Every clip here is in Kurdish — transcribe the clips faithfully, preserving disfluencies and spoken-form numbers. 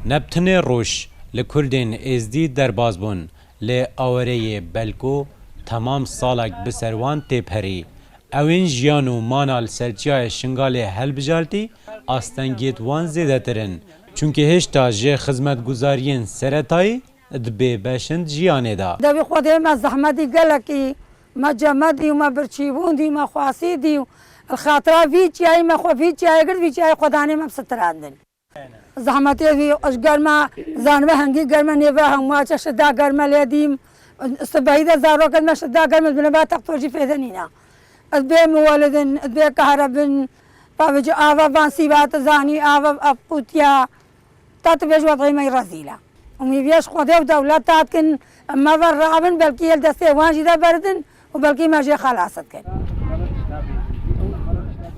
Ne bi tenê roj li Kurdên Êzdî derbas bûn, lê awereyê belko temam salek bi ser wan tê perî. Ew ên jiyan û mana li ser Çiyayê Şingalê helbijartî, astengiyêt wan zêdetir in. Çunkî hêşta jê xizmetguzariyên seretayî di bêbeş in di jiyanê de. Devî Xwedê me zehmetî gelekî, me cemedî û me birçîbûn dî, me xwasî dî û li xatira vî çiyayî me xwe vî çiyayê girt, vî çiyayê xwedanê me bi sitirandin. Zehmetê vî ji germa zanibe hengî germe nêve hemûa çe şida germe lê dîm. Sibehî de zarokên me şida germe dibine ba texto jî fêde nîne. Ez bê miwelidin, ez bê kahrebin, pavêci ava van sîba te zanî, ava epûtiya. Ta tu bêj wed'ê me rezîl e. Umîdiyê ji Xwedê û dewlet ta dikin, em me ver rabin, belkî yê li destê wan jî de beridin û belkî me jê xelas dikin.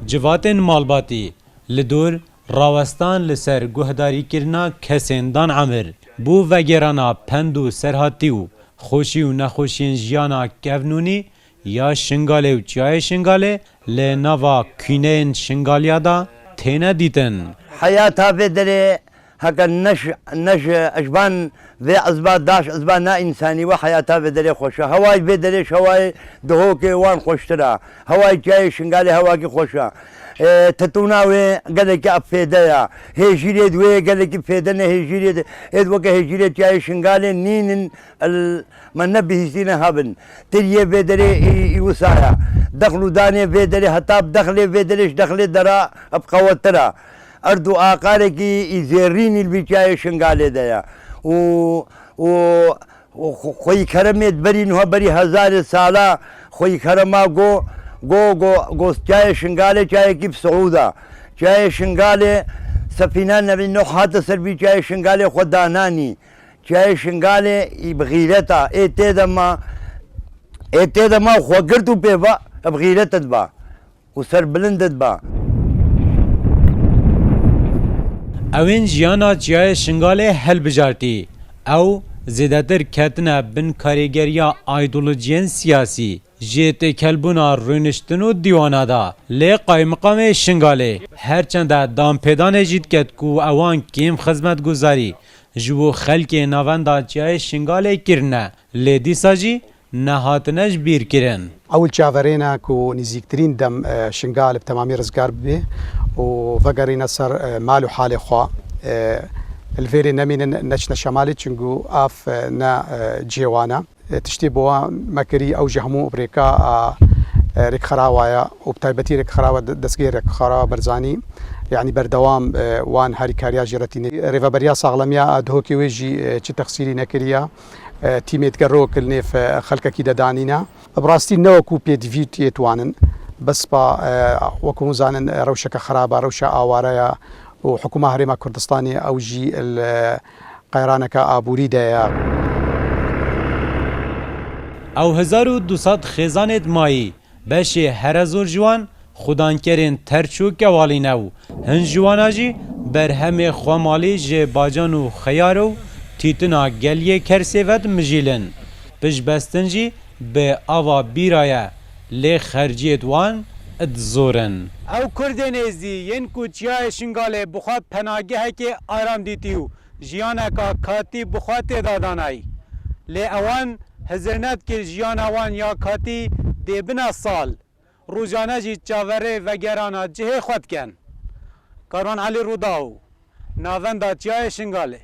Civatên malbatî li dor rawestan li ser guhdarîkirina kesên dan emir bo vegêrana pend û serhatî û xweşî û nexweşiyên jiyana kevnûnî ya Şingalê û Çiyayê Şingalê li nava kûneyên Şingaliya de têne dîtin. Heyata vê derê heke ne ji, ne ji, ji van vê ezba daş ezba na însanî we heyata vê derê xweş e. Hewayê vê derê ji hewayê Dihokê wan xweştir e. Hewayê Çiyayê Şingalê hewakî xweş e. E, titûna wê gelekî ev fêde ye. Hêjîrê di wê gelekî fêde ne hêjîrê di, ê di weke hêjîrê Çiyayê Şingalê nînin. El, me nebihîstîne hebin. Tiriyê vê derê î, î wisa ye. Dexl û danê vê derê heta bi dexlê vê derê ji dexlê dera bi qewettir e. Erd û aqarekî î zêrînî li vî Çiyayê Şingalê de ye. Û, û, û xwe-, xweyî keremê di berî niha berî hezarê sala xweyî kerema go, go, go, go Çiyayê Şingalê çiyayekî bi siûd e. Çiyayê Şingalê sefîna Nebî Nuh hate ser vî Çiyayê Şingalê xwe dananî. Çiyayê Şingalê î bi xîret e, ê tê de ma, ê tê de ma xwe girt û pê va, bi xîret diba û serbilind diba. Ew ên jiyana Çiyayê Şingalê helbijartî. Ew zêdetir ketine bin karêgeriya aydolojiyên siyasî. Ji têkelbûna rûniştin û dîwana de, lê Qaymiqamê Şingalê, her çende danpêdanê jî diket ku ewan kêm xizmetguzarî ji bo xelkê navenda Çiyayê Şingalê kirine, lê dîsa jî nehatine ji bîr kirin. Ew li çaverêne ku nîzîktirîn dem, e, Şingal bi temamî rizgar bibe û vegerîne ser, e, mal û halê xwe, e, li vêrê nemînin, neçine şemalê, çunku av, e, ne, e, cihê wan e. E, tiştê bo wan me kirî, ew ji hemû bi rêka a, e, rêkxera wa ye û bi taybetî rêkxera wa de-, destgehê rêkxera Barzanî, yanî berdewam, e, wan harîkariya jê re tîne. Rêveberiya saxlemiya a Dihokê wê jî, e, çi texsîrî nekiriye. E, tîmê digerok li nêv, e, xelkekî de danîne. Bi rastî ne wekû pêdivî yê wan in. Bes pa, e, wekû hûn zanin, e, rewşeke xerab e, rewşa aware ye û hikûma Herêma Kurdistanê ew jî li qeyraneke aborî de ye. Ew hezar û du sed xêzanê di mayî, beşê here zor ji wan xudankerên terç û kewalî ne û hin ji wana jî berhemê xwemalî ji bacan û xeyar û tîtina geliyê Kersê ve dimijîlin. Piştbestin jî bi ava bîra ye, lê xerciyêt wan di zor in. Ew Kurdên Êzdî yên ku Çiyayê Şingalê bi xwe penagehekê aram dîtî û jiyaneka katî bi xwe tê de danayî. Lê ewan hizir nedikir jiyana wan ya katî dê bine sal, rojane jî çaverê vegerana cihê xwe dikin. Karwan Elî Rûdaw, Navenda Çiyayê Şingalê.